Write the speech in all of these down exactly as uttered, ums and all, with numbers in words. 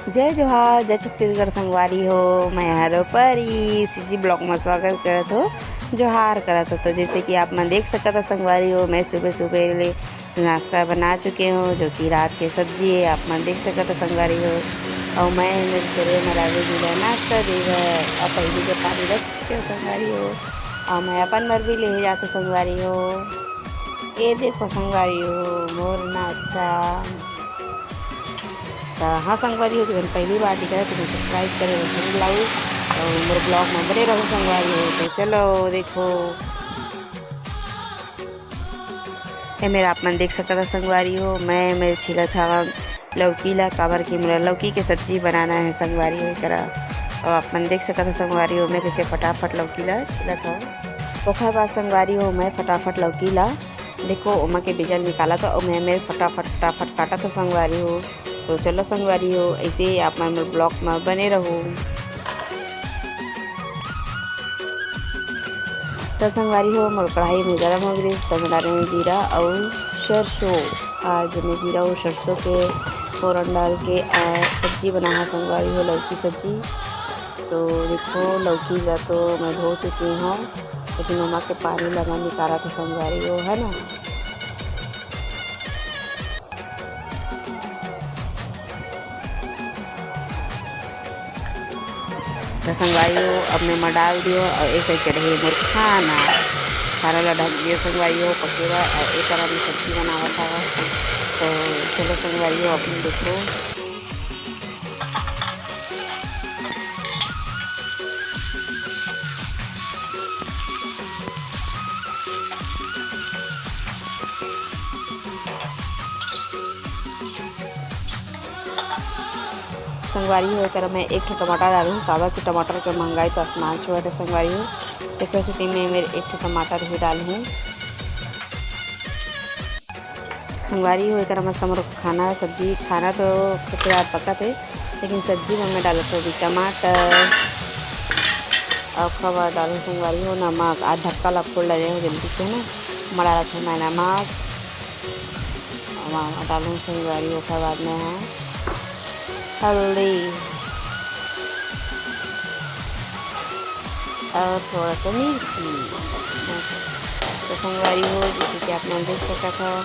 जय जोहार, जय छत्तीसगढ़ संगवारी हो, मैं हरो परी, CG vlog में स्वागत करत हो, जोहार करत हो। तो जैसे कि आप मन देख सकत हो संगवारी हो, मैं सुबह सुबह ले नाश्ता बना चुके हो, जो कि रात के सब्जी है, आप मन देख सकत हो संगवारी हो। और मैं मेरे चेहरे में राघव जी ला नाश्ता दे बर, और पहली के पानी रख चुके हो संगवारी हो, और मैं अपन बर भी ले जात हो संगवारी हो। ये देखो संगवारी हो, मोर नाश्ता। त हाँ संगवारी हो, जो मन पहली बार दिखा है, तो subscribe करे बर जरूर लाऊ, और मोर vlog में बने रहो संगवारी हो। तो चलो देखो, ये मेरा आप मन देख सकत हो संगवारी हो, मैं मेरे छिलत हवा लौकी ला, काबर कि मोला लौकी के सब्जी बनाना है संगवारी हो करा। और आप मन देख सकत हो संगवारी हो, मैं कैसे फटाफट लौकी ला छिलत हूँ। ओखर बाद संगवारी हो, मैं फटाफट लौकी ला, देखो, ओमा के बीजा निकालत हूँ, मैं, मैं फटाफट, फटाफट काटत हूँ संगवारी हो। तो चलो संगवारी हो, ऐसे ही आप मन मोर vlog में बने रहो। तो संगवारी हो, मोर कढ़ाई में गरम हो गई, तो मैं डाले हूँ जीरा और सरसों। आज मैं जीरा और सरसों के फोरन डाल के, आ, सब्जी बना है संगवारी हो, लौकी सब्जी। तो देखो, लौकी ला तो मैं धो चुकी हूँ, लेकिन ओमा के पानी ला मैं निकालत हूँ संगवारी हो, है ना। तो संगवारी हो, अब मैं मा डाल दियो और ऐसे चढ़े मोर खाना। खाना ला ढक दियो संगवारी हो, पके बर, और एक तरह में सब्जी बनावत हवा। तो चलो संगवारी हो, अपन देखो। संगवारी हो, एकर मैं एक ठो टमाटर डालहूँ, काबर कि टमाटर के महंगाई तो आसमान छुअत हे संगवारी हो। तेकर सेती मैं मेर एक ठो टमाटर ही डालहूँ। संगवारी हो, एकर मस्त मोर खाना, सब्जी, खाना तो खेते बाद पकत हे, लेकिन सब्जी में मैं डालत हूँ अभी टमाटर। और ओकर बाद डालहूँ संगवारी हो नमक। आज ढक्का ला खोल डाले हूँ जल्दी से, है ना। मैं डालत हूँ मैं नमक, और डालहूँ संगवारी हो, ओकर बाद में है हल्दी और थोड़ा सा मिर्ची। तो संगवारी हो, जैसे कि आप मन देख सकत हव,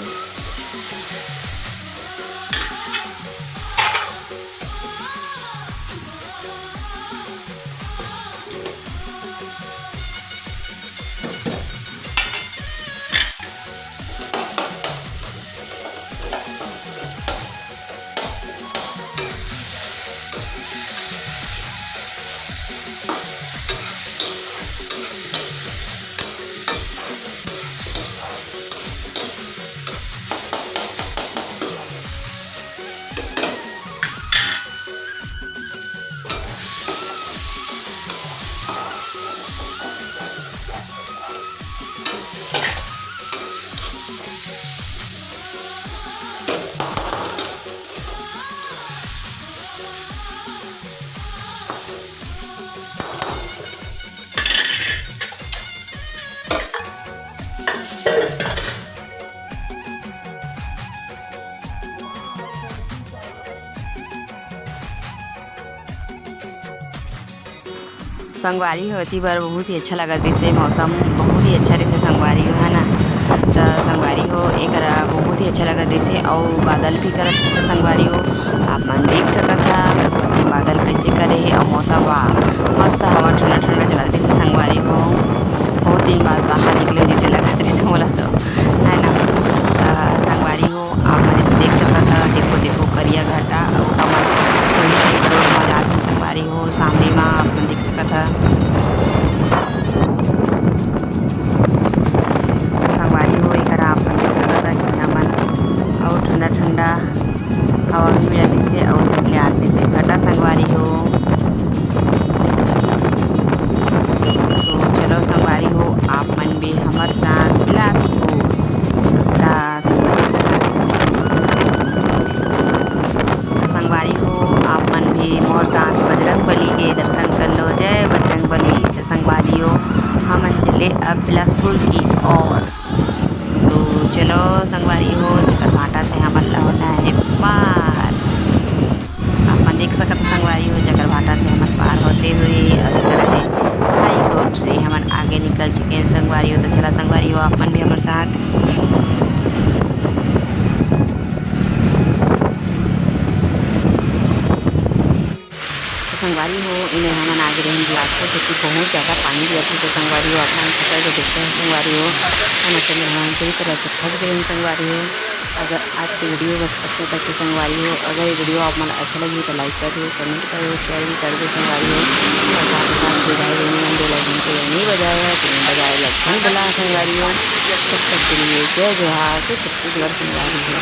संगवारी हो, एती बर बहुत ही अच्छा लगत रहिसे, मौसम बहुत ही अच्छा रहिसे संगवारी हो, है ना। त संगवारी हो, एकरा बहुत ही अच्छा लगत रहिसे, अउ बादल भी करत रहिसे संगवारी हो। आप मन देख सकत हा, ये बादल कैसे करे हे, अउ मौसम वाह, मस्त हवा ठंडा ठंडा चलत रहिसे संगवारी हो। बहुत दिन बाद बाहर निकले जैसे लगत रहिसे मोला तो, है ना। त संगवारी हो, आप मन जैसे देख सकत हा, देखो, देखो, करिया घटा, अउ हमर कोई से करोड़ मजा आथे संगवारी हो, सामने मा आप मन देख सकत हा। संगवारी हो, एकरा आप मन देख सकत हा कि हमन अउ ठंडा ठंडा हवा भी मिलत रहिसे अउ सबले आत रहिसे घटा संगवारी हो। तो चलो संगवारी हो, आप मन भी हमर साथ बिलासपुर। त संगवारी हो, आप मन भी मोर साथ बजरंग बली के दर्शन कर लो। जय बजरंग बली। त संगवारी हो, हमन चले अब बिलासपुर की ओर। तो चलो संगवारी हो, चकरभाटा से हमन ला होना है पार। अपन देख सकत हो संगवारी हो, चकरभाटा से हमन पार होते हुए अभी करा है हाई कोर्ट से हमन आगे निकल चुके हैं संगवारी हो। तो चला संगवारी हो, आप मन भी हमर साथ। तो संगवारी हो, इन्हें हमन आगे रहन बिलासपुर, क्योंकि बहुत ज़्यादा पानी गिरत हे। तो संगवारी हो, आप मन सकल के देखते हैं संगवारी हो, हम असल में हमन पूरी तरह से थक गए हैं संगवारी हो। अगर आज की वीडियो बस इतने तक ही संगवारी हो। अगर ये वीडियो आप मन अच्छा लगी तो लाइक कर दो, कमेंट कर दो, शेयर भी कर दो संगवारी हो। और साथ ही साथ जो भाई बहन मन बेल आइकन को नहीं बजाया है, तो उन्हें बजाए लक्षण बोला संगवारी हो। तब तक के लिए जय जोहार, जय छत्तीसगढ़ संगवारी हो।